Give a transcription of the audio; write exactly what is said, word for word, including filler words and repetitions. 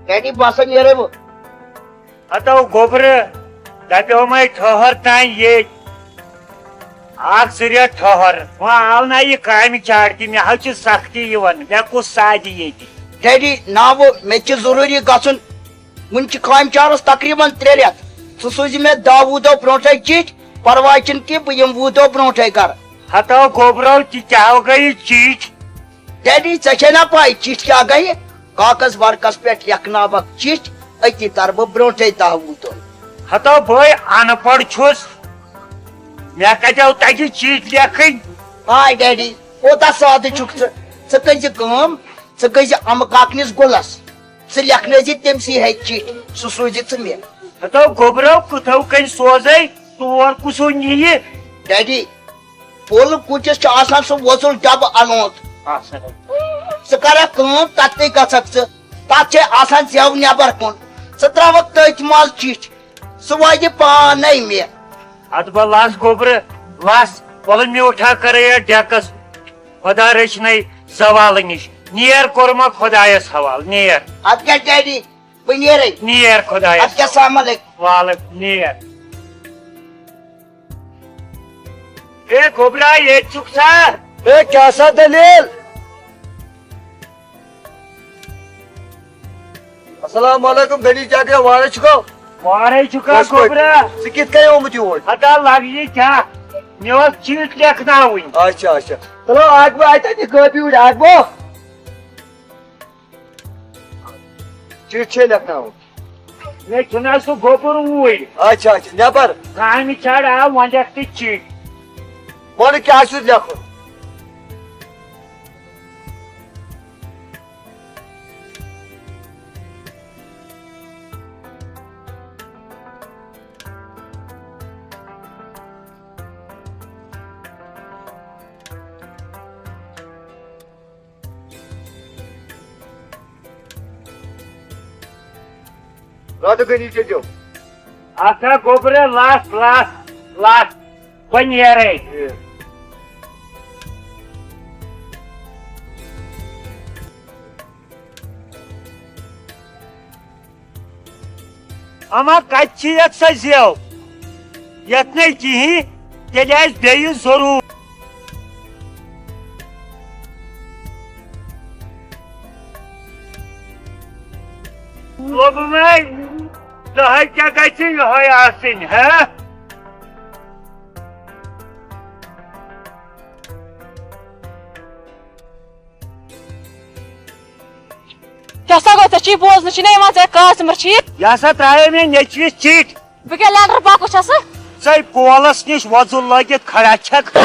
Daddy, بہٕ ہسا نیرے وۄنۍ۔ ہتو گوٚبرٕ، دپیومے ٹھٔہر تام ییٚتۍ۔ اکھ زٕ رٮ۪تھ ٹھٔہر۔ وۄنۍ آو نہ یہِ کامہِ چاڑ تہِ، مےٚ حظ چھِ سختی یِوان، مےٚ کُس سادِ ییٚتہِ؟ ڈیڈی، نا وۄنۍ، مےٚ تہِ چھُ ضروٗری گژھُن۔ وُنہِ چھِ کامہِ چارس تقریباً ترٛےٚ رٮ۪تھ۔ ژٕ سوٗزِ مےٚ دَہ وُہ دۄہ برونٛٹھے چِٹھۍ، پرواے چھُنہٕ کینٛہہ، بہٕ یِمہٕ وُہ دۄہ برونٛٹھے گرٕ۔ ہتو گوٚبرو، تہِ کیٛاہ گٔیہِ چِٹھۍ؟ ڈیڈی، ژےٚ چھے نا پاے چِٹھۍ کیٛاہ گٔیہِ؟ کاغذ ورقس پٮ۪ٹھ لیکھناوکھ چِٹھۍ، أتی ترٕ بہٕ برونٛٹھے دَہ وُہ دۄہ۔ ہتو بٲے، ان پڑھ چھُس، مےٚ کتہِ آو تتہِ چِٹھۍ لیکھٕنۍ؟ آے ڈیڈی، کوٗتاہ سادٕ چھُکھ ژٕ۔ ژٕ کٔرۍ زِ کٲم، ژٕ گٔژھۍ زِ امہٕ کاکنِس گُلس، ژٕ لیکھنٲوۍ زِ تٔمۍ سٕے ہتہِ چِٹھۍ، سُہ سوٗزِ ژٕ مےٚ۔ ہتو گوٚبرو، کِتھو کٔنۍ سوزے؟ تور کُس نِیہِ؟ ڈیڈی، پولہٕ کُٹھِس چھُ آسان سُہ وۄزُل ڈبہٕ الونٛد۔ آسان۔ ژٕ کرکھ کٲم، تتنٕے گژھکھ ژٕ۔ تتھ چھے آسان زٮ۪و نٮ۪بر کُن۔ ژٕ تراوکھ تٔتھۍ منٛز چِٹھۍ۔ سُہ واتہِ پانے مےٚ۔ ادٕ بہ لس گوٚبرٕ، لس۔ وَلہٕ میوٗٹھا کرے یتھ ڈیکس۔ خۄدا رٔچھنَے زوالہٕ نِش۔ نیر کوٚرمَکھ خۄدایَس حوالہٕ، نیر۔ ادٕ کیٛاہ ڈیڈی، بہٕ نیرے۔ نیر خۄدایَس۔ ادٕ کیٛاہ، السلام علیکم۔ وعلیکم، نیر۔ اے گوٚبرا، ییٚتہِ چھُکھ سا؟ اے، کیٛاہ سا دٔلیٖل؟ السلام علیکم، غنی چاچا، وارے چھُکھا؟ وارے چھُکھا، خۄش پٲٹھۍ۔ گوٚبرا؟ ژٕ کِتھ کٔنۍ آمُت یور؟ ہتا لگ یہِ کیٛاہ؟ مےٚ ٲس چِٹھۍ لیکھناوٕنۍ۔ اچھا، اچھا۔ چلو، اکھ بہٕ اَتہِ اَتہِ کٲپی وٕچھ، اکھ بہٕ۔ چِٹھۍ چھے لیکھناوُن۔ مےٚ چھُنہ سُہ گوٚبُر اوٗرۍ۔ اچھا، اچھا، نٮ۪بر۔ کامہِ چھَڑ آو، وۄنۍ لیکھ تہٕ چِٹھۍ۔ وَلہٕ کیٛاہ چھُس لیکھُن؟ راتہٕ کٔنی ژےٚ دیُت۔ اکھ ہا گوٚبرے لَس، لَس، لَس۔ بہٕ نیرے۔ اما کتہِ چھِ یتھ سۄ زٮ۪و؟ یتھ نَے کِہیٖنۍ، تیٚلہِ آسہِ بیٚیہِ ضروٗر۔ لوٚبمَے، دۄہے کیٛاہ گژھِ یِہوٚے آسٕنۍ، ہہ؟ کیٛاہ سا گوٚو؟ ژےٚ چھی بوزنہٕ چھُے نہ یِوان، ژےٚ کاسمر چھی؟ یہِ ہسا ترٛایے مےٚ نیٚچوِس چِٹھۍ۔ بہٕ کیٛاہ لنڈر پکُس چھسہٕ؟ ژَے پولس نِش وۄزُل لٲگِتھ کھڑا چھکھ۔